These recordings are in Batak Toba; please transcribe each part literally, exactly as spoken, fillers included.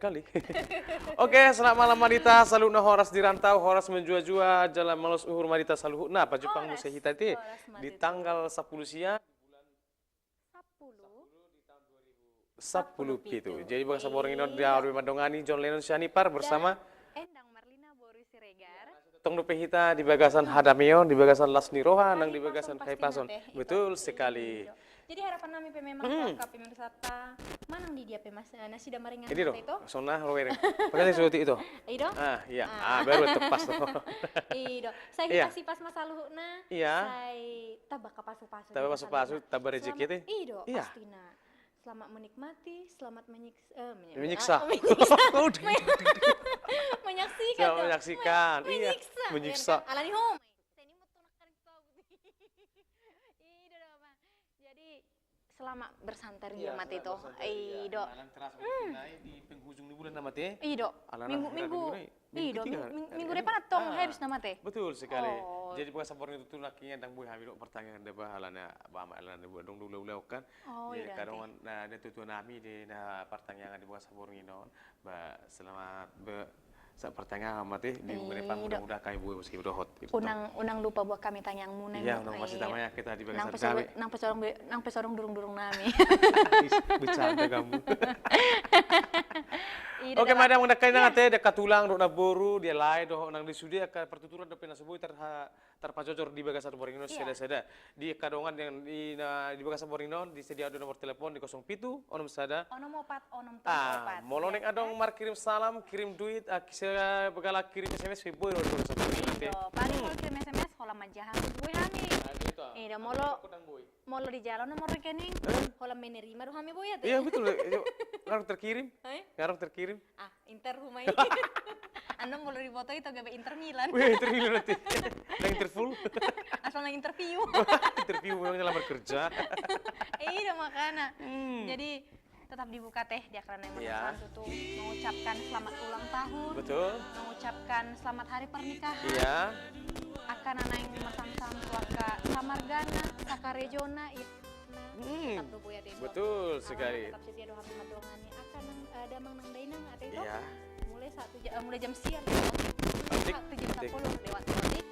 Sekali. Oke, selamat malam ma di hita saluhutna, horas di rantau, horas manjua-jua, jala malua uhur ma di hita saluhutna. Pajumpang muse hita ate di tanggal sampulu sia sampulu pitu. Jadi bagasan borngin on di ahu do mandongani, John Lennon Sianipar bersama Endang Marlina boru Siregar. Tong dope hita di bagasan hadameon, di bagasan las ni roha, nang di bagasan hahipason. Betul sekali. Jadi harapan nami pe memang tu angka pemirsata, manang di dia pe mas, eh, nasida maringan ate ito. Sona roere. Pakai sesuatu ito. Ido? Ah, iya. Ah, baru tepas tuh. Ido. Sai hita sipas ma saluhutna. Iya. Sai tamba pasu-pasu. Tamba pasu-pasu, tamba rezeki ate. Ido, pastina. Selamat menikmati, selamat menyiksa, eh, menye-, menyiksa. Ah, menyiksa. Menyaksikan. Selamat menyaksikan. Iya. Menyiksa. Menyiksa. Alani ho. Jadi selamat bersantai di rumah ate ito. Ido. Nah, nang terasa di penghujung ni bulan nama ate. Ido. Minggu, minggu. Ido, minggu depan antong habis nama ate. Betul sekali. Jadi bagasan borngin on tutu nangkin ndang boi hami do partangiangan deba alana ba ama alana deba adong do ulaon kan. Jadi kadang na tuatua nami di na partangiangan di bagasan borngin on. Ba selamat be sa partangiangan ma ate di minggu depan, mudah-mudahan hami boi muse dohot. Unang, unang lupa buat kami tangiangmuna. Iya, unang masitangiang hita di bagasan gabe. Nang pe so adong durung-durung nami. Bercanda kamu. Oke, madam, nang dangka inang ate, dangka tulang dohot namboru, dia lae dohot nang di sude angka partuturan dope na so boi tarpajojor di bagasan borngin on sada-sada. Di angka dongan yang di, na, di bagasan borngin on, disediaon do nomor telepon di kosong pitu onom sada onom opat onom tolu opat. Molo naeng adong markirim salam, kirim duit, ah, segala kirim S M S pe boi do di bagasan borngin on ate. Paling molo kirim S M S holan manjaha boi hami. Ido, molo di jalo nomor rekening holan menerima do hami boi ate. Iya, betul. Ngarung terkirim. Ngarung terkirim. Ah, Inter homa i. Annon molo diboto ito gabe Inter Milan. Wih, Inter Milan nanti. Nang Inter full. Asal nang interview. Interview memang lamar kerja. Ido makana. Jadi tetap dibuka ate di angka na naeng manonton tutu, mengucapkan selamat ulang tahun. Betul. Mengucapkan selamat hari pernikahan. Iya. Angka na naeng masamsam tu angka samargana, sakarejona, i- Tetap do boi ate. Betul sekali. Tetap setia do hami mandongani angka nang, eh, damang nang dainang ate ito. Iya. Mulai saat tu ja-, eh, mulai jam sia. Saat tu jam sapuluh lewat detik.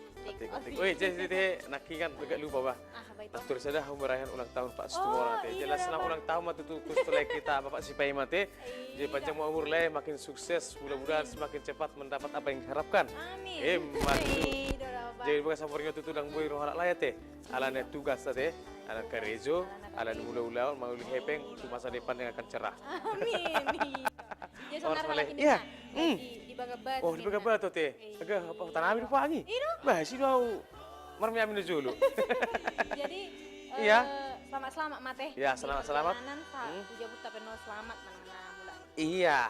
Wih, jadi, jadi, nangkin kan agak lupa bah. Ah, baik. Atur sada hamu merayakan ulang tahun Pak Situmorang ate. Jadi selamat ulang tahun ma tutu tu lae hita Bapak Sipaima ate. Jadi panjang ma umur lae, makin sukses, mudah-mudahan semakin cepat mendapat apa yang diharapkan. Amin. Emma tutu. Jadi bagasan borngin on tutu ndang boi ro halak lae ate. Alana tugas ate, alana karejo, alana mangula ulaon, manguli hepeng, tu masa depan yang akan cerah. Amin. Iya. Di, di Bagabato ate. Agak apa tanami lupa angi. Bah, si do au. Marmiami na jolo. Jadi, eh, selamat-selamat ma ate. Ya, selamat-selamat. Ujabuta pe no selamat manang na mula. Iya.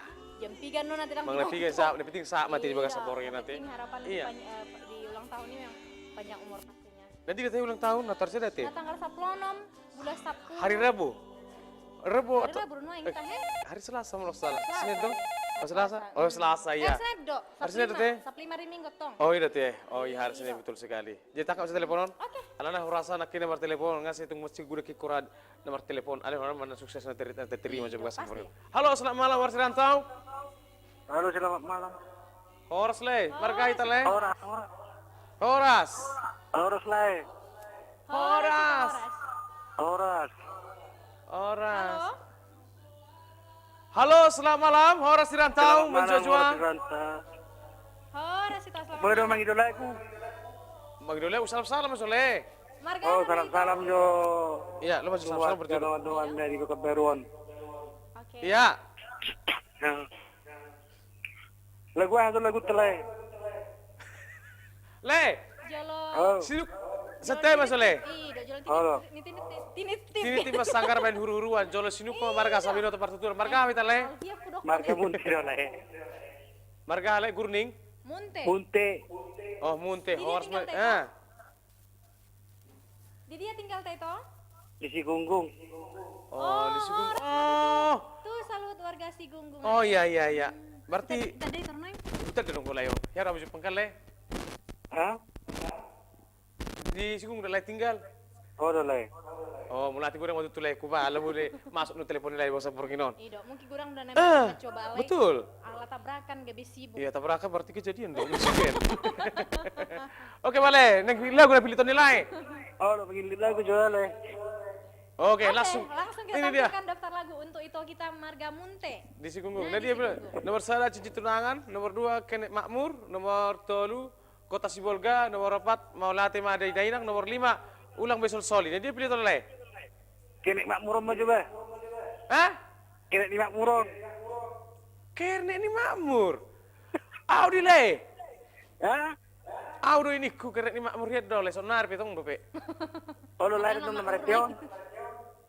Jam piga no nanti. Manang na piga sa, na penting sa mate di bagasan borngin on ate. Penting harapan di ulang tahun ini memang panjang umur pastinya. Nanti katanya ulang tahun, na tarsa ate. Na tanggal sapuluh onom, bulan Sabtu. Hari Rabu. Rabu atau hari Rabu, hari Selasa, molo salah. Senin dong? Oh, Selasa. Oh, Selasa, iya. Hari Senin do. Hari Senin ate. Sabtu lima hari Minggu tong. Oh, iya ate. Oh, iya, hari Senin, betul sekali. Jadi tangkap si teleponon. Oke. Alana hurasa nangkin na martelepon, nga sai tung masih guda kikora na martelepon. Ale, horas ma, sukses na terima jo bagasan borngin on. Halo, selamat malam, horas di rantau. Halo, selamat malam. Horas lae, marga hita lae? Horas, horas. Horas. Horas lae. Horas. Horas. Horas. Halo, selamat malam, horas di rantau, manjua-jua. Horas di rantau. Horas di rantau. Boi do mangido laeku. Mangido lae, salam-salam ma jolo. Marga hita. Oh, salam-salam jo. Iya, lo masuk salam-salam buat berarti. Dongan-dongan dari Pekanbaru on. Oke. Iya. Lagu aha do lagu ate lae? Lae. Jolo. Sinuk. Santai ma jolo lae. Ido, jolo tinit, tinit, tinit, tinit. Tinit, tinit ma sanggar baen huru-huruan, jolo sinuk ma marga Sabinoto partuturan. Marga aha hita lae? Marga Munte do lae. Marga aha lae, Gurning? Munte. Munte. Oh, Munte. Horas ma. Di dia tinggal ate ito? Di Sigunggung. Oh, di Sigunggung. Oh. Tu saluhut warga Sigunggung. Oh, iya, iya, iya. Berarti hita, hita dong mulai. Ya, rabu Jumat kan lae? Hah? Di Sigunggung lae tinggal. Olo, Lae. Oh, mauliate godang ma tutu, Lae, hubaen muna masuk na telepon ni Lae, bosan borngin on. I do, mungkin godang do na, eh, coba, Lae. Betul. Ala tabrakan gabe sibuk. Iya, tabrakan berarti kejadian dong, insiden. Oke, Lae, naeng lagu na piliton ni Lae. Olo, pilih lagu jo, Lae. Oke, oke, langsung. Langsung kita tampilkan daftar lagu untuk Ito Kita Marga Munte. Di Sikunggu. Nah, nah, di dia Sikunggu. Nomor sada, Cici Tunangan. Nomor dua, Kenek Makmur. Nomor tolu, Kota Sibolga. Nomor empat, Mauliate ma di Dainang. Nomor lima, Ulang Be Solsoli. Nah, dia pilih tolong, Lae. Kenek Makmur on ma jo, bah. Hah? Kenek ni Makmur on. Kenek ni Makmur. Au do i, Lae. Hah? Au do i ningku, Kenek ni Makmur, hian do, Lae, saonari pe tong dope. Olo, Lae, do na marende on.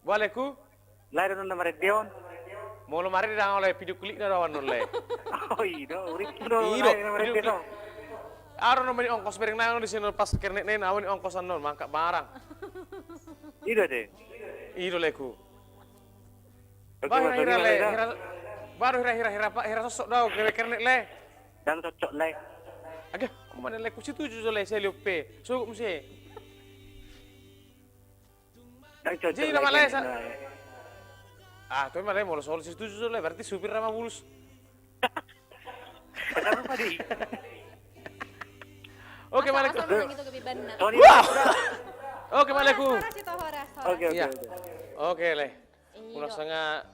Boha, Lae, ku? Lae, do na marende on. Molo marende ndang au, Lae, video klipna do au annon, Lae. Oh, i do, urik do, i do, Lae, na marende on. Au do na mangongkos, bereng nai on di sian on, pas Kenek na i, au na mangongkos annon, mangangkat barang. I do, ate. I do, Lae, ku. Bah, hira-hira, Lae, hira, bah, hira-hira, hira, hira sosok do au, Kenek, Kenek, Lae. Ndang cocok, Lae. Agak, au manang, Lae, ku setuju jo, Lae, sai liop pe. Sogot muse. Ndang cocok, Lae, Kenek, Lae. Ah, tu ma, Lae, molo soal setuju jo, Lae, berarti supir ma bulus. Oke, Maleku. Wah! Oke, Maleku. Horas, horas, horas. Oke, oke, oke. Oke, Lae. Iya. Unang sanga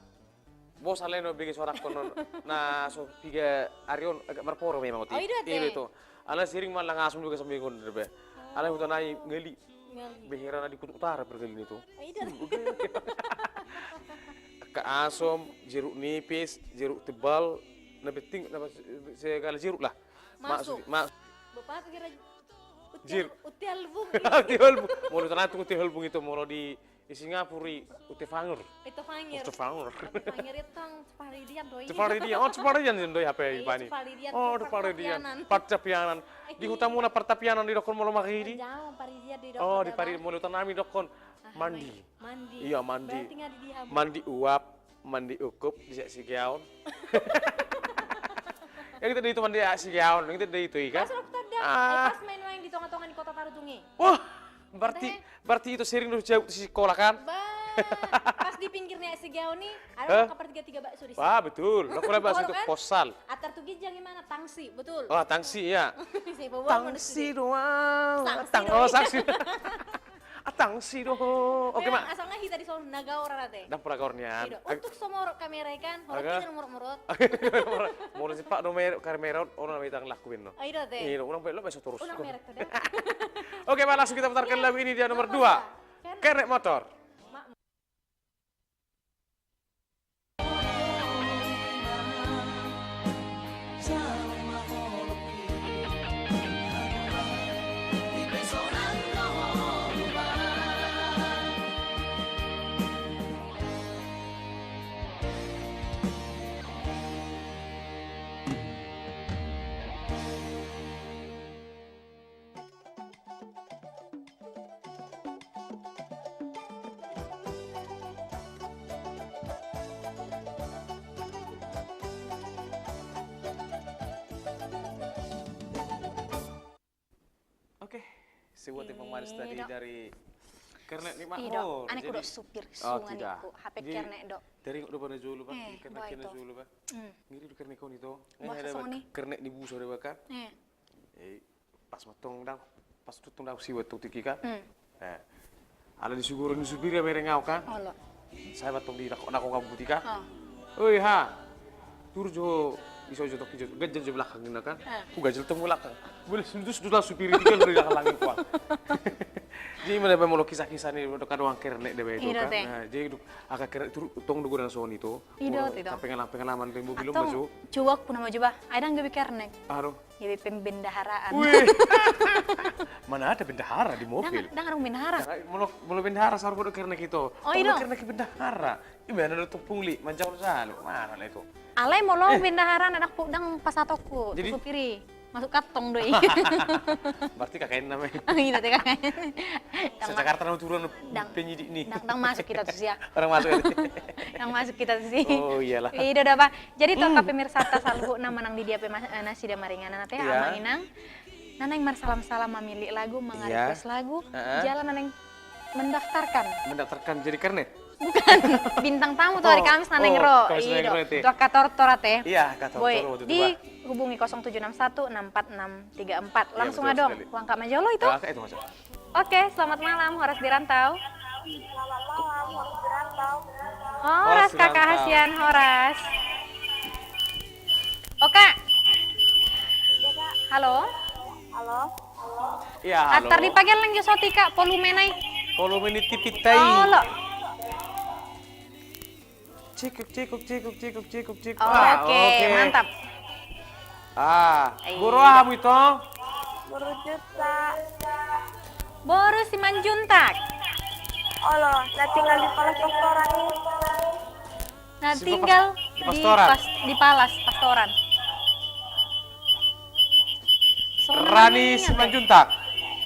bosan, Lae, no, bege soara on na so piga ari on, agak marporo memang, ate. Oh, i do, ate. I do i tu. Alai sering malang asum juga sambil ngon, be. Alai huta nai ngali. Ngali. Be, hira na di Kutub Utara pergalian itu. Oh, i do. Angka asum, jeruk nipis, jeruk tebal, na penting, na, segala jeruk lah. Masuk. Masuk. Bopat kira Uti Halbung. Uti Halbung. Molo tantu Uti Halbung itu, molo di Singapura i, Uti Fangir. Uti Fangir. Uti Fangir. Uti Fangir itu kan Ciparidian do i. Ciparidian. Oh, Ciparidian do i, hape i bani. Ciparidian. Oh, Ciparidian. Partapianan. Di hutamuna Partapianan didokkon molo maridi. Jauh, Paridian didokkon. Oh, di Paridian, molo huta nami didokkon mandi. Mandi. Iya, mandi. Mandi uap, mandi ukup, di sigaon. Yang itu, itu mandi sigaon, yang itu, itu ikan. Pas main-main di tonga-tonga di Kota Tarutung i. Wah, berarti, berarti itu sering do jauh di sekolah kan? Bah, pas di pinggirna sigaon i, ada mangkapartiga-tiga bakso di situ. Wah, betul. Mangkapartiga bakso itu posal. Atar tu ginjang i mana, tangsi, betul. Wah, tangsi, ya. Tangsi doang. Tangsi. Atangsi do. Oke, Mak. Asal nga hita di son na gaor, ate. Ndang pola gaor nian. Untuk somorot kamera i kan, molo tinggal morot-morot. Molo sipak do kamera on, orang na mitang laku beno. Ai do, ate. Unang belok, beso torus. Unang merek tu da. Oke, Mak, langsung kita putarkan lagu ini, dia nomor dua. Kernek Motor. Oke, sebuah timpang manis tadi dari Kernek ni Makmur. Anak udah supir sungai ku, hape kernek do. Dari udah pada jolo, Pak. Kernek ni jolo, Pak. Ngiri do kernek ni to. Kernek ni buso do, Pak. Pas mantong dang, pas tuttung dang siwat tu tiki kan. Ala di suguru ni supir ya mereng au kan. Saya mantong di nako nako kabuti kan. Oi ha. Tur jo iso jo toki jo ganjel jo belakang na kan. Ku ganjel tong belakang. Boleh sundus dula supir itu kan dari belakang lagi kuat. Jadi mana be molo kisah-kisah ni do kadoang kernek de be itu kan. Jadi angka kernek turu tong do godang soni to. Pengalaman-pengalaman di mobil maju. Cuak puna maju bah. Ai dang gabe kernek. Aduh. Jadi pembendaharaan. Mana ada bendahara di mobil? Dang, dang ada bendahara. Molo, molo bendahara saru bodo kernek itu. Oh, iya. Kernek bendahara. Ima na do tu pungli manjau salu. Mana na itu? Alai molo bendahara na dang pasahatku. Jadi supiri masuk kantong do i. Berarti K K N namanya. Iya, K K N. Jakarta nama turun penyidik ni. Dang masuk kita tu sia. Orang masuk. Dang masuk kita tu sia. Oh, iyalah. Iya, udah, Pak. Jadi tu angka pemirsa ta saluhutna manang di dia pe nasida maringanan ate, amang inang. Na naeng marsalam-salam, mamilih lagu, mangarequest lagu. Jala na naeng mendaftarkan. Mendaftarkan jadi kernet? Bukan. Bintang tamu tu hari Kamis na naeng ro. Oh, Kamis na naeng ro ate. Iya, tu angka tortor ate. Iya, angka tortor. Boi, dihubungi kosong tujuh enam satu enam empat enam tiga empat. Iya, betul sekali. Langsung adong. Uang kak majolo itu. Oke, selamat malam, Horas di Rantau. Selamat malam, Horas di Rantau. Horas, Kakak Hasian, horas. Oka. Iya, Kak. Halo. Halo. Iya, halo. Atar dipageleng jo sotik, Kak, volume nai. Volume ni T V tai. Olo. Cikuk, cikuk, cikuk, cikuk, cikuk, cikuk. Oke, mantap. Ah, boru aha hamu ito? Boru Juntak. Boru Simanjuntak. Olo, na tinggal di Palas Pastoran i. Na tinggal di Palas Pastoran. Rani Simanjuntak.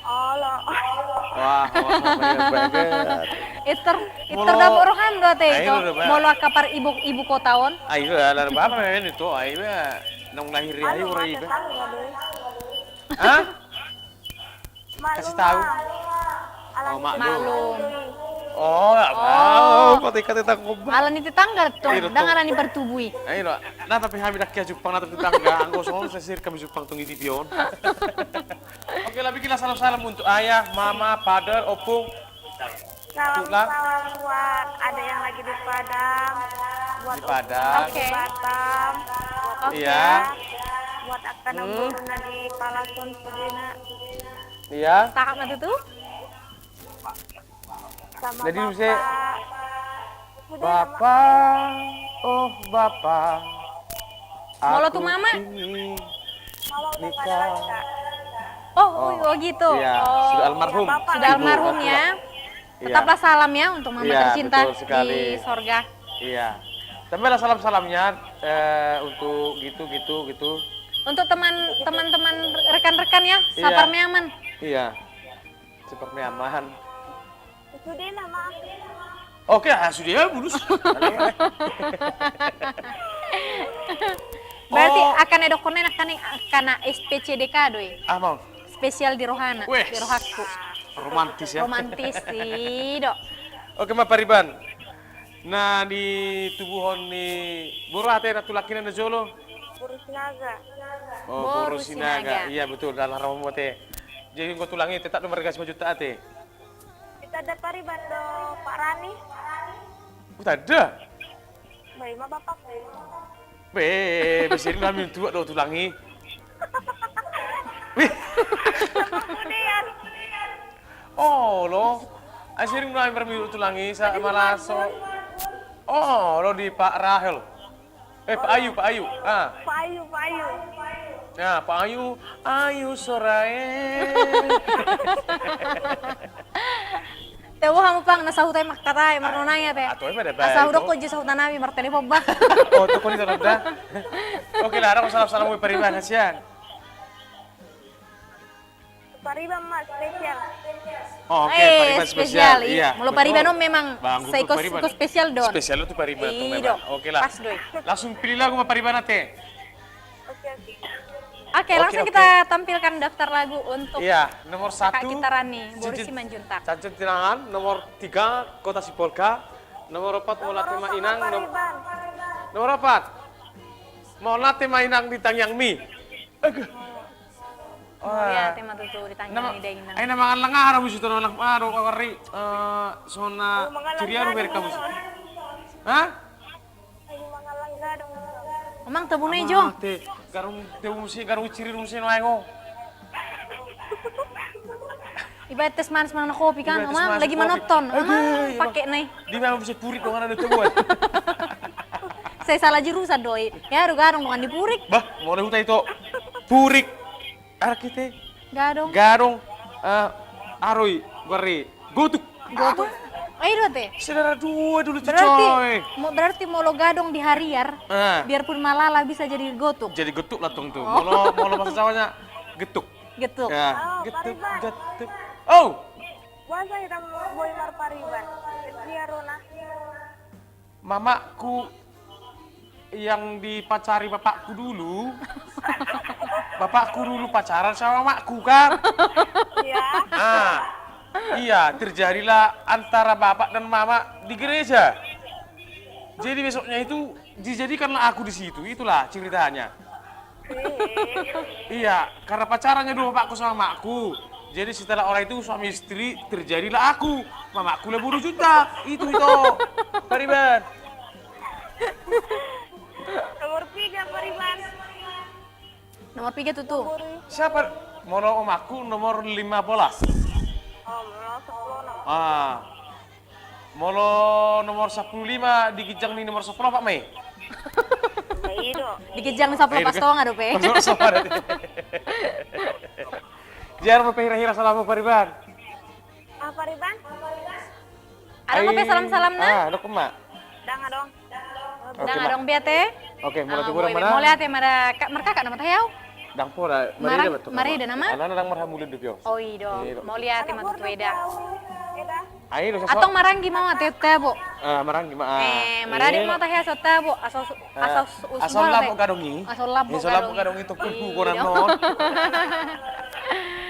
Olo. Wah, wah, wah. Iter, iter dapot roham do ate ito. Molo angka par ibu, ibu kota on. Ayo, ala apa namanya itu? Ayo, nang lahir ya, ayo, tetangga deh. Hah? Kasih tahu. Oh, maklum. Oh, ya, oh, pati kata tak kobra. Ala ni tetangga tu, dang ala ni partubu i. Ayo, nah, tapi hami dak kia jumpang na tetangga, anggo songon sesir kami jumpang tung i di pion. Oke, lebih gila salam-salam untuk ayah, mama, father, opung. Salam, salam buat adek yang lagi di Padang, buat opung yang di Batam, buat angka na boru na di Palas on, sudena. Iya. Tahap na tutu? Sama jadi bapak. Bapa, oh bapa. Molo tu mama? Nikah. Oh, oh gitu. Iya, sudah almarhum. Sudah almarhum ya. Tetaplah salam ya untuk mama tercinta di sorga. Iya. Tambahlah salam-salamnya, eh, untuk gitu, gitu, gitu. Untuk teman, teman-teman, rekan-rekan ya, saparmeaman. Iya. Saparmeaman. Sude nama. Oke, ah, sude ya, bulus. Berarti angka na didokkon na angka na S P C D K do i. Ah, mau. Spesial di rohana, di rohakku. Romantis ya. Romantis, i do. Oke, ma pariban. Na ditubuhon ni boru ate na tulak hinan na jolo. Boru Sinaga. Oh, boru Sinaga. Iya, betul, dalan romo ate. Jadi anggo tulang i tetap do marga Simanjuntak ate. Ditanda pariban do Pak Rani. Ditanda? Bah, ima bapak. Be, be sering nami tuak do tulang i. Wih. Kemudian. Oh, lo. Ai sering nami marminggu tulang i, sa malaso. Oh, lo di Pak Rahel. Eh, Pak Ayu, Pak Ayu. Ah. Pak Ayu, Pak Ayu. Nah, Pak Ayu, Ayu Sorae. Tebo hamu pang, na sahuta i mangkatai, marnonai ate. Asa hudokkon jo sahuta nami, martelepon bah. Oh, toko ni tanda. Oke lah, ada salam-salam pariban, Hasian. Pariban ma spesial. Oh, oke, eh, pariban spesial, iya. Molo pariban on memang saikos, saikos spesial do on. Spesial do tu pariban on memang. Oke lah. Pas do i. Langsung pilih lagu ma pariban ate. Oke, oke. Oke, langsung kita tampilkan daftar lagu untuk, iya, nomor satu, kakak kita Rani, boru Simanjuntak. Cincin Tinangan, nomor tiga, Kota Sipolka, nomor empat, Mauliate ma Inang, nomor empat, Mauliate ma Inang di tangiangmi. Aduh. Mauliate ma tutu di tangiang ni dainang. Ai na mangallang aha do musu tu na mangallang aha do, kawari, eh, sona ciri aru berka musu. Hah? Amang, tabo nai jo. Garung tabo musu, garung ciri musu nai ngo. Ibarat tes manis manang kopi kan, Amang, lagi manonton. Amang, pake nai. Dia memang bisa purik dong, ada tabo. Saya salah jurusan doi. Ya, gadong dongan di purik. Bah, mau ada huta itu. Purik. Arek ite. Gadong. Gadong. Eh, aroi, gari. Gotuk. Gotuk. Eh, dua te. Saudara dua dulu tu, coy. Berarti molo gadong di hariar, biarpun malala bisa jadi gotuk. Jadi gotuk lah tong tu. Molo, molo bahasa Jawanya getuk. Getuk. Ya, getuk, getuk. Oh. Mamaku yang dipacari bapakku dulu. Bapakku dulu pacaran sama mamaku kan. Iya. Ah. Iya, terjadilah antara bapak dan mama di gereja. Jadi besoknya itu dijadikanlah aku di situ. Itulah ceritanya. Iya, karena pacarannya dulu bapakku sama mamaku. Jadi setelah orang itu suami istri, terjadilah aku. Mamaku lah boru juta. Itu, itu. Pariban. Nomor tiga, Pariban. Nomor tiga tutu. Siapa? Molo omakku nomor lima belas. Oh, molo sepuluh, no. Ah. Molo nomor sepuluh lima di ginjang ni nomor sepuluh opat ma i? Iya, i do. Di ginjang ni sepuluh opat, pas tonga dope. Pas tonga dope. Jar, mau pe hira-hira salam, Pariban. Ah, Pariban? Adong dope salam-salamna? Ah, adong ma. Ndang adong. Ndang adong be, ate. Oke, mauliate ma. Mauliate ma da, markaka nama tahe au? Ndang pola, marida nama. Alana ndang marhamulion dope au. Oh, i do. Mauliate ma tutu, Eda. Antong maranggi ma au, ate, tabo. Ah, maranggi ma. Eh, marade ma au tahe, asa tabo, asa Asa lambok gadong i. Asa lambok gadong i, tongkol buko nang non.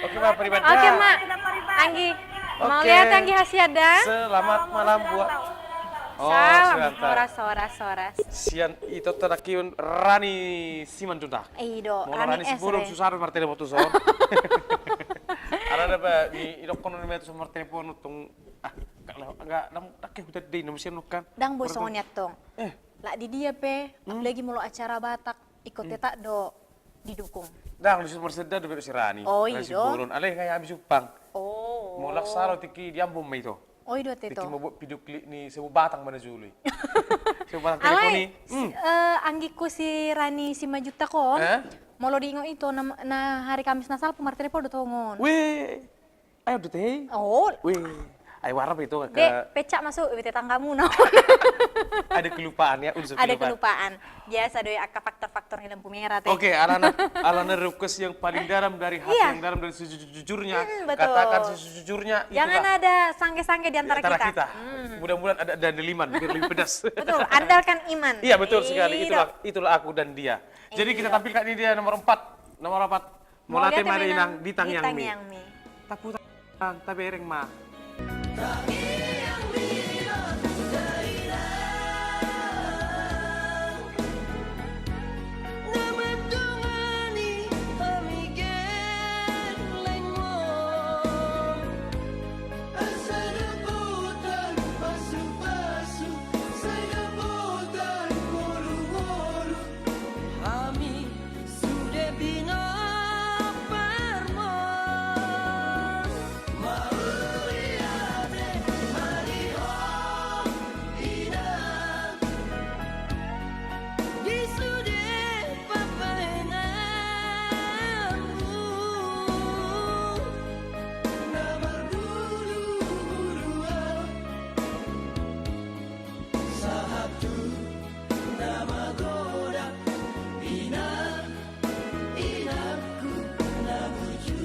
Oke ma, Pariban. Oke ma. Anggi. Mauliate, Anggi, hasian da. Selamat malam buat. Oh, salam. Horas, horas, horas. Sian ito terakhir Rani Simanjuntak. I do, Rani Simbolon, susah martelepon tu son. Alana ba, idokkon on ma tu son martelepon, untung. Ah, enggak lah, enggak, enggak, huta dei, namu sian nukan. Ndang boi songon i antong. Eh. Lah di dia pe, apalagi molo acara Batak, ingkon tetap do didukung. Ndang, di Sumber Seda do, Rani. Oh, i do. Alai nga hami Jumpang. Oh. Molo saro tingki di Ambon ma ito. Oh, i do, ate, ito. Tingki mambuat video klip ni Sebu Batang ma na jolo i. Sebu Batang telepon i. Alai, eh, anggikku si Rani Simanjuntak on. Eh? Molo diingot ito, na, na hari Kamis na salpu martelepon do tongon. Weh. Ayo do te. Oh. Weh. Ayo warap itu ke. Dek, pecak masuk, ibu tetanggamu, no. Ada kelupaan ya, unsur kelupaan. Ada kelupaan. Biasa do i angka faktor-faktor ni lampu merah, te. Oke, alana, alana request yang paling dalam dari hati, yang dalam dari sejujur-jujurnya. Mm, betul. Katakan sejujur-jujurnya, itulah. Jangan ada sangge-sangge di antara kita. Mudah-mudahan ada, ada deliman, biar lebih pedas. Betul, andalkan iman. Iya, betul sekali. Itulah, itulah aku dan dia. Jadi kita tampilkan ini dia nomor empat. Nomor empat. Mauliate ma da, Inang, di tangiangmi. Taputar, tabereng ma. Hami sude pinompar ma. Mauliate ma di ho, Inang, di sude pambahenanmu. Na marguru-guru au. Sahat tu na magodang, inang, inangku na burju.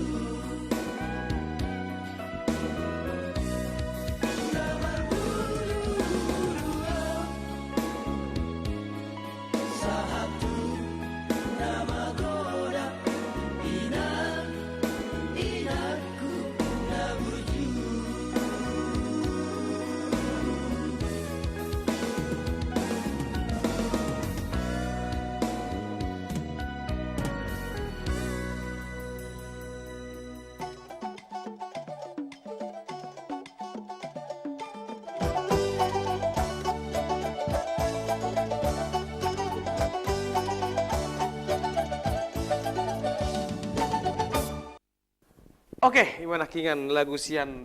Na marbulu-bulu au. Sahat tu na magodang, inang, inangku na burju. Oke, ima nangkiningan lagu sian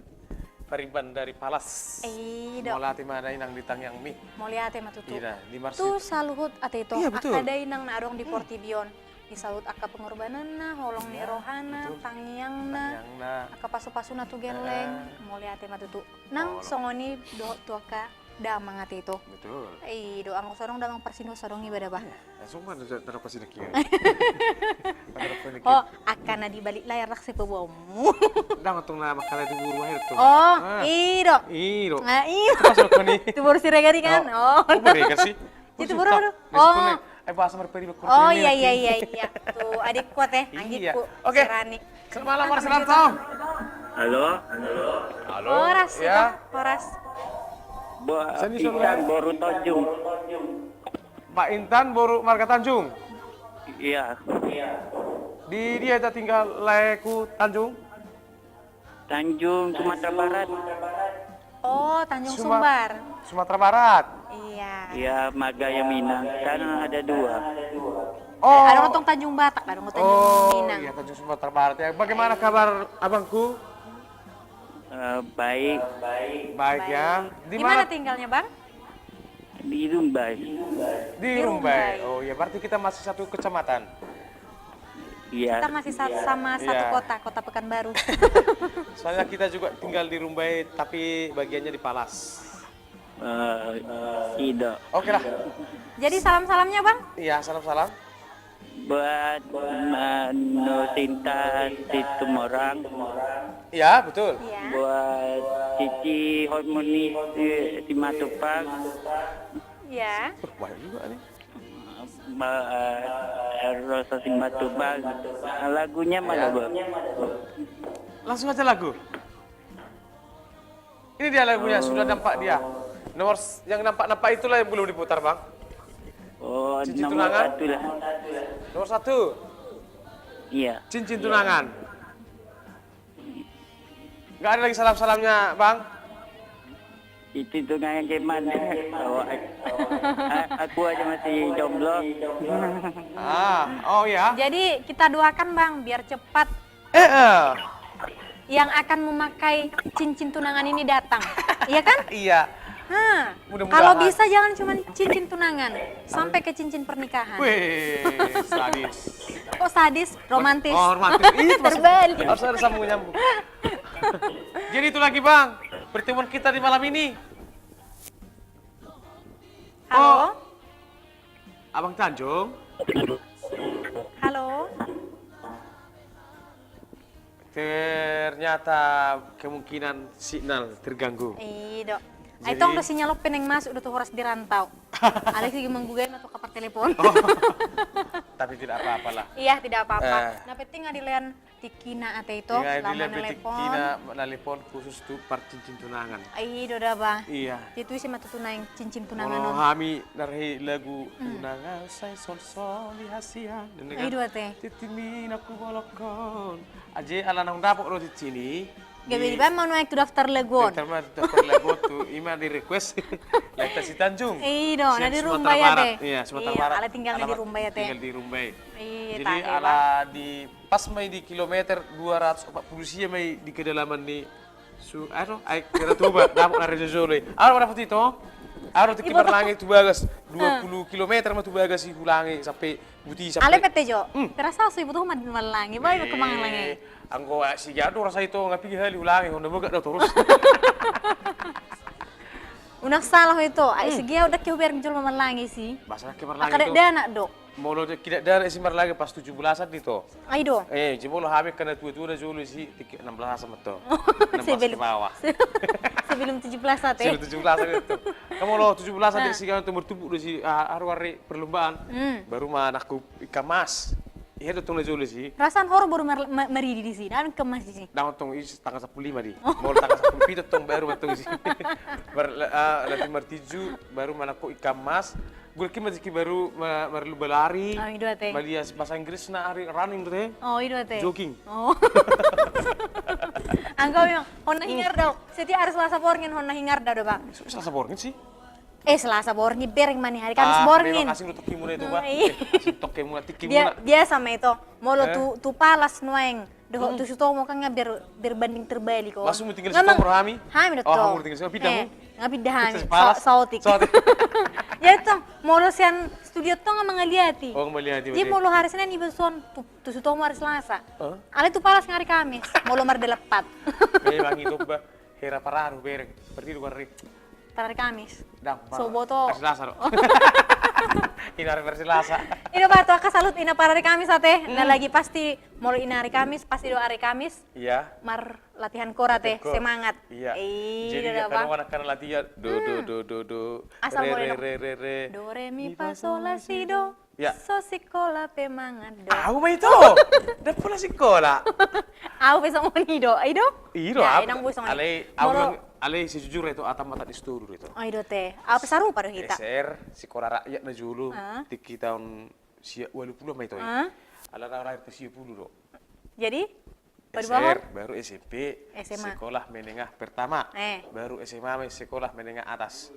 Pariban dari Palas. I do. Mauliate ma da, Inang, di tangiangmi. Mauliate ma tutu. Ida, di Mars. Tu saluhut, ate, ito. Iya, betul. Angka dainang na adong di portibi on. Di saluhut angka pengorbananna, holong ni rohana, tangiangna, angka pasu-pasuna tu gelleng, mauliate ma tutu. Nang songon i dohot tu angka damang, ate, ito. Betul. I do, anggo so adong damang parsinuan, so adong iba da, bah. Iya, langsung ma tadok pasinangkian. Ho, angka na di balik layar, rap sipaboaonmu. Ndang, untung na mangkala di buru akhir tu. Oh, i do. I do. Nah, i do. Itu pas waktu ni. Tu boru Siregar i kan? Oh. Situ boru, boru. Oh. Eh, bahasa marperi. Oh, iya, iya, iya, iya. Tu adikku, ate, anggikku. Oke. Si Rani. Selamat malam, Mas Rantau. Halo? Halo? Horas, ya? Horas. Intan boru Tanjung. Pak Intan boru marga Tanjung? Iya. Di dia ita tinggal laeku Tanjung? Tanjung, Sumatera Barat. Oh, Tanjung Sumbar. Sumatera Barat? Iya. Iya, marga yang Minang. Kan ada dua. Oh. Ada tong Tanjung Batak, ada tong Tanjung Minang. Oh, iya, Tanjung Sumatera Barat ya. Bagaimana kabar abangku? Eh, baik. Baik ya. Di mana tinggalnya, Bang? Di Rumbai. Di Rumbai. Oh iya, berarti kita masih satu kecamatan. Iya. Kita masih sa-, sama satu kota, Kota Pekanbaru. Soalnya kita juga tinggal di Rumbai, tapi bagiannya di Palas. Eh, tidak. Oke lah. Jadi salam-salamnya, Bang? Iya, salam-salam. Buat Mano Sinta Situmorang. Iya, betul. Iya. Buat Cici Hormoni, eh, Simatupang. Iya. Uh, banyak juga nih. Buat, eh, Rosa Simatupang. Lagunya mana, Bang? Langsung aja lagu. Ini dia lagunya, sudah nampak dia. Nomor s-, yang nampak-nampak itulah yang belum diputar, Bang. Oh, Cincin Tunangan. Nomor satu lah. Nomor satu. Iya. Cincin Tunangan. Nggak ada lagi salam-salamnya, Bang? Cincin Tunangan, cuman. Oh, a-, a-, aku aja masih jomblo. Ah, oh ya. Jadi kita doakan, Bang, biar cepat Eh, eh. Yang akan memakai cincin tunangan ini datang. Iya kan? Iya. Hah. Mudah-mudahan. Kalau bisa jangan cuma cincin tunangan, sampai ke cincin pernikahan. Wih, sadis. Kok sadis? Romantis. Oh, romantis. Ih, itu maksud-, terbalik. Harus ada sambung nyambung. Jadi itu lagi, Bang, pertemuan kita di malam ini. Halo? Oh. Abang Tanjung? Halo? Ternyata kemungkinan signal terganggu. Iya, Dok. Jadi ai tong do sinyal ope naeng masuk do tu horas di rantau. Alai si manggugai ma tu kapar telepon. Oh. Tapi tidak apa-apa lah. Iya, tidak apa-apa. Eh. Na penting nga dilean tingkina ate ito, selama nelepon. Tingkina nelepon khusus tu parcincin tunangan. Ai do da ba. Iya. Itu isi ma tutu naeng cincin tunangan on. Molo hami na ro i lagu tunangan sai solsol di hasian. Ai do ate. Tintin ni na hubolongkon. Aji ala naung dapot ro cincin i. Gabe dibaen ma nuaeng tu daftar lagu on. Daftar ma, daftar lagu on tu, ima di request. Lae ta si Tanjung. Ai do, na di Rumbai ate. Iya, Sumatera Barat. Iya, ala tinggal na di Rumbai ate. Tinggal di Rumbai. Iya, jadi ala di pas ma i di kilometer dua ratus empat puluh sia ma i di kedalaman ni su-, anu, ai kira tuba, dapot na re jolo i. Aro dapot ito. Aro tingki marlange tu bagas, dua puluh kilometer ma tu bagas i hulange sampe buti sampe. Ale pete jo. Hmm. Terasa so iboto ma marlange, bae ma tu marlange. Eh, anggo, ah, si Gado rasa ito, nga piga hali hulange, honda boga do torus. Unang salah ito, ai si Gado dang ke hubereng jolo marlange si. Basa dang ke marlange ito. Angka dakdanak do. Molo dakdanak i si marlange pas tujuh belasan do ito. Ai do. Eh, jadi molo hami angka na tua-tua na jolo i si, tingki enam belasan ma ito. Enam belas ke bawah. Sebelum tujuh belasan ate. Sebelum tujuh belasan ito. Kan molo tujuh belasan do i si kan tu martumbuk do i si, ah, aru ari perlombaan. Hmm. Baru ma nangkok ikan mas. Iya do tong na jolo i si. Perasaan horo baru mar-, ma-, maridi di si. Nangkok ikan mas di si. Dang tong i si tanggal sampulu lima di. Oh. Molo tanggal sampulu pitu tong baru ma tong i si. Bar-, ah, nanti martinju, baru ma nangkok ikan mas. Gulki ma jiki baru ma-, marlumba lari. Oh, i do ate. Malias bahasa Inggris na ari running do ate. Oh, i do ate. Jogging. Oh. Anggo memang honna hingar do. Setiap hari Selasa borngin honna hingar do, do ba. Selasa borngin si. Eh, Selasa borngin bereng ma ni hari Kamis borngin. Ah, memang asing do tokkimuna itu ba. Iya. Eh, asing tokkimuna, tikkimuna. Bia-, biasa ma ito. Molo tu, tu Palas nuaeng. Dohot tu Sutomo kan nga ber-, berbanding terbalik on. Langsung tinggal Sutomo hami? Hami do tong. Oh, hamu tinggal Sutomo, pindah hamu? Nga pindah hami. Sa-, saotik. Saotik. Jadi tong, molo sian studio tong nga mangaliati. Oh, mangaliati. Jadi molo hari Senin iba son, tu, tu Sutomo hari Selasa. Alai tu Palas nga hari Kamis. Molo mardalapat. Memang itu ba. Hera paradu bereng. Berarti dua hari. Parari Kamis. Dang, so boto. Hari Selasa do. Ina hari Selasa. Ina ba tu angka salut ina parari Kamis ate. Na lagi pasti Molo i na ari Kamis, pasti do ari Kamis. Iya. Marlatihan kora te, semangat. Iya. Jadi, kadang anak-anak latihan, do, do, do, do, do. Asal re, molo re, re, re, re. Do, re, mi, fa, sol, la, si, do. Ya. So sikola pe mangan do. Au ma ito. Ndang pola sikola. Au pe songon i do. I do? I do. Alai au, alai sejujurna ito, atam mata di situ do ito. I do te. Au pe sarupa do hita. S R, sikola rakyat na jolo. Tingki taon sia ualu pulu ma ito i. Alai rakyat pe sia pulu do. Jadi? S R, baru S M P, sekolah menengah pertama. Baru S M A, sekolah menengah atas.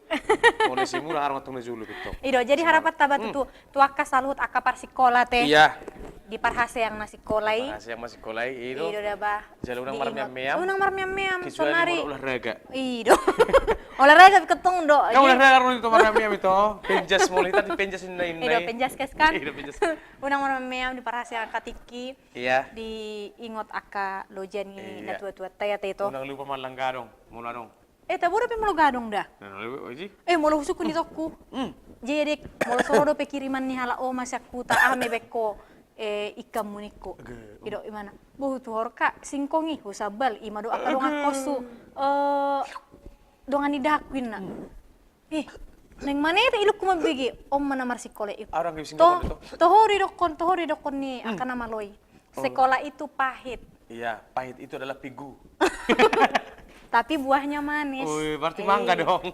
Molo S M U, adong antong na jolo pe tong. I do, jadi harapan taba tu, tu angka saluhut angka parsikola te. Iya. Diparhaseang ma sikola i. Diparhaseang ma sikola i, i do. I do da bah. Jala unang marmeam-meam. Unang marmeam-meam. Kecuali molo olahraga. I do. Olahraga pe tong do. Kan olahraga ro ito marmeam-meam ito. Penjas molo hita di penjas inna-inna i. I do, penjaskes kan. I do, penjaskes. Unang marmeam-meam, diparhaseang angka tingki. Iya. Diingot angka loja ni natua-tuanta i ate ito. Unang lupa mangallang gadong, molo adong. Eh, tabo dope molo gadong da. Eh, molo husungkun itongku. Jadi, molo so ro dope kiriman ni halak Oma sian huta, aha ma dibaen ho, eh, ingkon muna ho. I do, imana. Bohu tuhor ka, singkong i, husambal, ima do angka dongan koshu. Eh, dongan ni daku inna. Ih, naeng manete ilungku mambege, on ma na marsikola i. Toho didokkon, toho didokkon ni angka na malo i. Sekolah itu pahit. Iya, pahit itu adalah figu. Tapi buahnya manis. Ui, berarti mangga dong.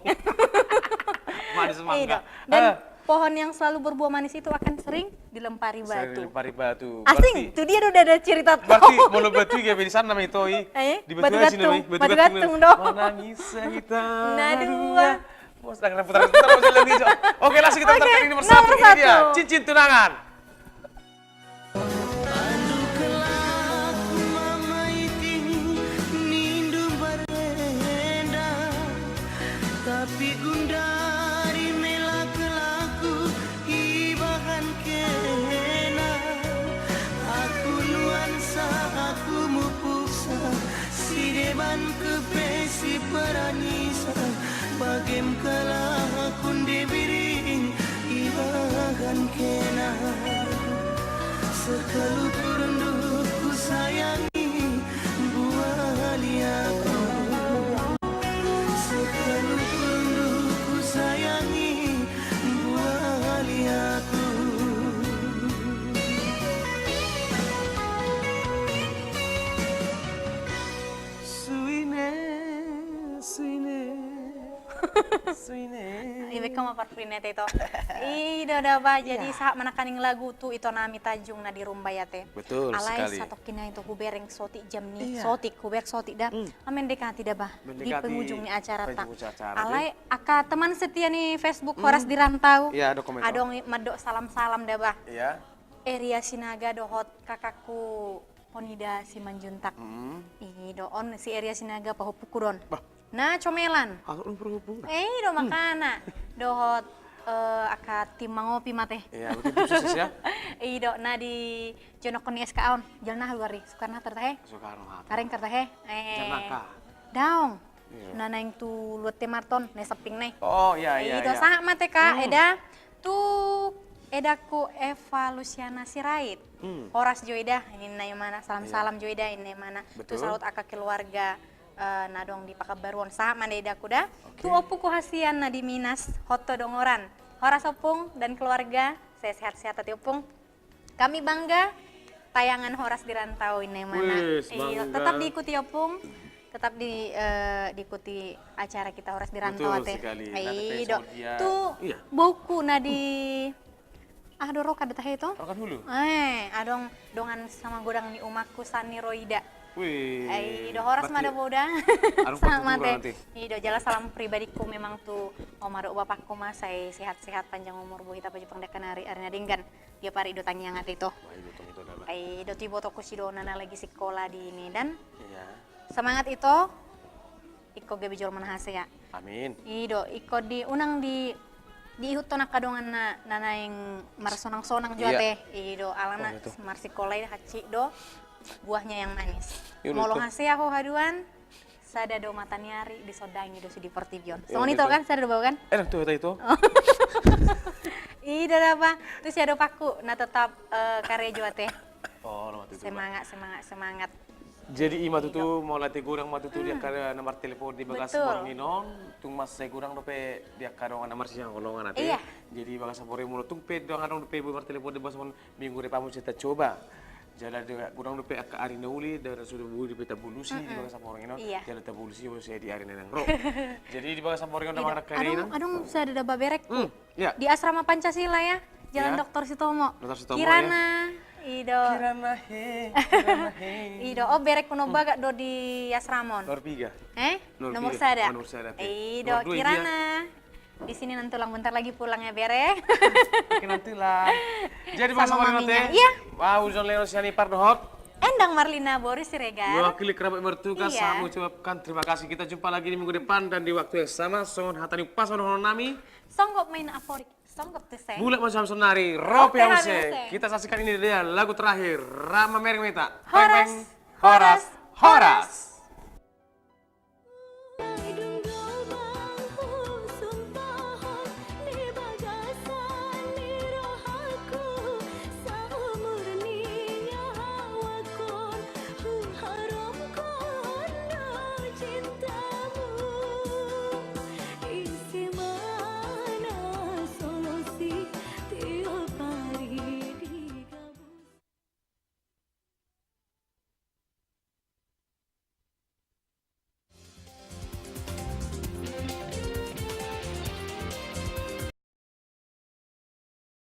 Manis mangga. Dan pohon yang selalu berbuah manis itu akan sering dilempari batu. Sering dilempari batu. Asing, tu dia udah ada cerita tu. Berarti molo batu i gabe di sana ma ito i. Di batu gantung, batu gantung do. Manangis sahita. Na dua. Bos, dah kena putar-putar, bos, lagi, Jo. Oke, langsung kita putarkan ini nomor satu. Ini dia, Cincin Tunangan. Tapi gundari mela kelaku ibahan kena. Aku nuansa, aku mupuksa, sidebanku pe siparanisa, bagem kalaha kunde biring ibahan kena. Sekalu turunduk kusayangi buah liaku. Sekalu turunduk kusayangi buah liaku. Suine, suine, suine. Ibaen ho ma parfuine te ito. I do da bah, jadi sahat ma nangkaning lagu tu ito nami Tanjung na di Rumbai ate. Betul sekali. Alai satongkin nai ito hubereng sotik jam ni, sotik, hubereng sotik da. Mendekati da bah, di penghujung ni acaranta. Alai angka teman setia ni Facebook Horas di Rantau. Iya, ada komentar. Adong i mandok salam-salam da bah. Iya. Eria Sinaga dohot kakakku Ponida Simanjuntak. I do on si Eria Sinaga pahompuku do on. Bah. Na comelan. Asal on pahompu. Eh, i do makana. Dohot, eh, angka tim mangopi ma ate. Iya, betul, sukses ya. I do na dijonokhon ni S K A on. Jala na haluari, Soekarno Hatta he. Soekarno Hatta. Karing Hatta he. Eh. Jala nangka. Daong. Iya. Na naeng tu luat te marton, na samping nai. Oh, iya, iya. I do sahat ma ate ka, eda. Tu edangku Eva Luciana Sirait. Horas jo eda, ninna imana, salam-salam jo eda, ninna imana. Betul. Tu saluhut angka keluarga, eh, na adong di Pakanbaru on, sahat ma eda edangku da. Oke. Tu ompuku hasian na di Minas, Hoto Dongoran. Horas ompung dan keluarga, sehat-sehat ate ompung. Kami bangga tayangan Horas di Rantau, ninna imana. Wis, bangga. Tetap diikuti ompung. Tetap di, eh, diikuti acara kita Horas di Rantau ate. Betul sekali. Nanti saya sama dia. Tu boku na di, ah, do Rokan do tahe ito? Rokan Hulu. Eh, adong dongan samagodang ni umakku Sani Roida. Wih. I do, horas ma da boda. Sahat ma ate. I do, jala salam pribadiku memang tu oma dohot bapakku ma, sai sehat-sehat, panjang umur, boi hita pajumpang di angka ari na denggan. Dia pari do tangiang ate ito. I do, tu ibotongku si Dona na lagi sikola di Medan. Iya. Semangat ito, ingkon gabe jolma na hasea. Amin. I do, ingkon di, unang di, diihuthon angka dongan na, na naeng marsonang-sonang jo ate. I do, alana marsikola i hansit do buahnya yang manis. Molo hasea ho haduan, sada do mata ni ari, disondangi do sude portibi on. Songon ito kan, sada do baoa kan? Eh, nang tu hata ito. I do da bah, tu siadopanku na tetap, eh, karejo ate. Olo ma tutu, Bang. Semangat, semangat, semangat. Jadi i ma tutu, mauliate godang ma tutu di angka na martelepon di bagasan borngin on, tung mansai godang dope di angka dongan na marsihaholongan ate. Iya. Jadi di bagasan borngin on tung pe dongan adong dope boi martelepon di bagasan borngin on, minggu depan muse tacoba. Jala godang dope angka ari na uli, da suda boi dope tabolusi di bagasan borngin on. Iya. Jala tabolusi muse di ari na naeng ro. Jadi di bagasan borngin on, Damang, angka na naeng. Adong, adong sada da baberek. Hmm. Iya. Di Asrama Pancasila ya, Jalan Doktor Sutomo. Doktor Sutomo, ya. Kirana, i do. Kirana he, Kirana he. I do, oh, berek ku na bagak do di asrama on. Nomor piga? Eh? Nomor piga? Nomor sada. Oh, nomor sada, oke. I do, nomor dua, Kirana. Di sini nanti tulang, bentar lagi pulang ya, Bere. Oke, nanti lah. Jadi, sama maminya. Iya. Wah, John Leo sian Ipar dohot Endang Marlina, Boris Siregar. Mewakili kerabat bertugas, saya mengucapkan terima kasih. Kita jumpa lagi di minggu depan dan di waktu yang sama. Songon hata ni umpasa dohonon nami. Songgop ma i na amporik, songgop tu se. Bulat ma sonari, ro pe hamu muse. Kita saksikan ini dia lagu terakhir, Rap Mamereng ma hita. Horas, horas, horas.